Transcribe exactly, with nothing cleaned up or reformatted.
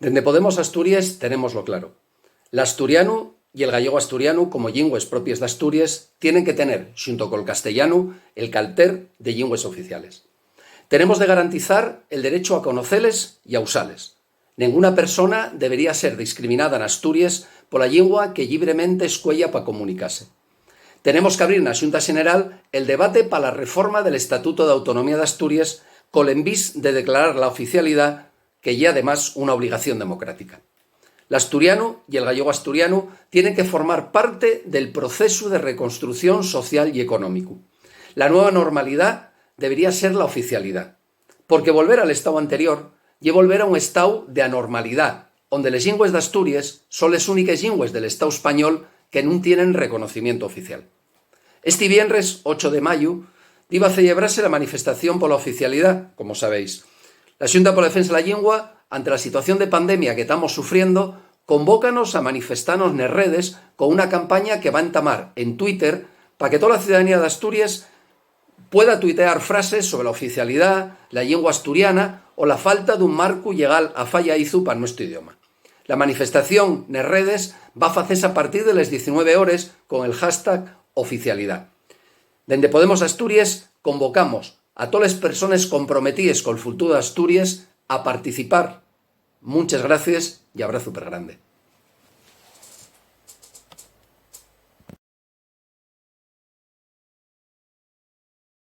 Dende Podemos Asturies tenémoslo claro. L'asturianu y el gallego-asturianu como llingües propies d'Asturies tienen que tener, xunto col castellanu, el calter de llingües oficiales. Tenemos de garantizar el derechu a conoceles y a usales. Nenguna persona debería ser discriminada n'Asturies pola llingua que llibremente escueya pa comunicase. Tenemos qu'abrir na Xunta Xeneral el debate pa la reforma del Estatuto d'Autonomía d'Asturies col envís de declarar la oficialidá, que ye además una obligación democrática. L'asturianu y el gallego-asturianu tienen que formar parte del procesu de reconstrucción social y económicu. La nueva normalidá debería ser la oficialidá, porque volver al estáu anterior ye volver a un estáu de anormalidá, onde les llingües d'Asturies son les úniques llingües del estáu español que nun tienen reconocimientu oficial. Esti vienres ocho de mayu diba celebrase la manifestación pola oficialidá, como sabéis. La Xunta pola Defensa de la Llingua, ante la situación de pandemia que tamos sufriendo, convócanos a manifestanos nes redes con una campaña que va entamar en Twitter pa que tola ciudadanía d'Asturies pueda tuitear frases sobre la oficialidá, la llingua asturiana o la falta d'un marcu llegal afayaizu pa nuestru idioma. La manifestación nes redes va facese a partir de les diecinueve hores con el hashtag oficialidá. Dende Podemos Asturies convocamos a toles persones comprometíes col futuru d'Asturies a participar. Munches gracies y abrazu pergrande.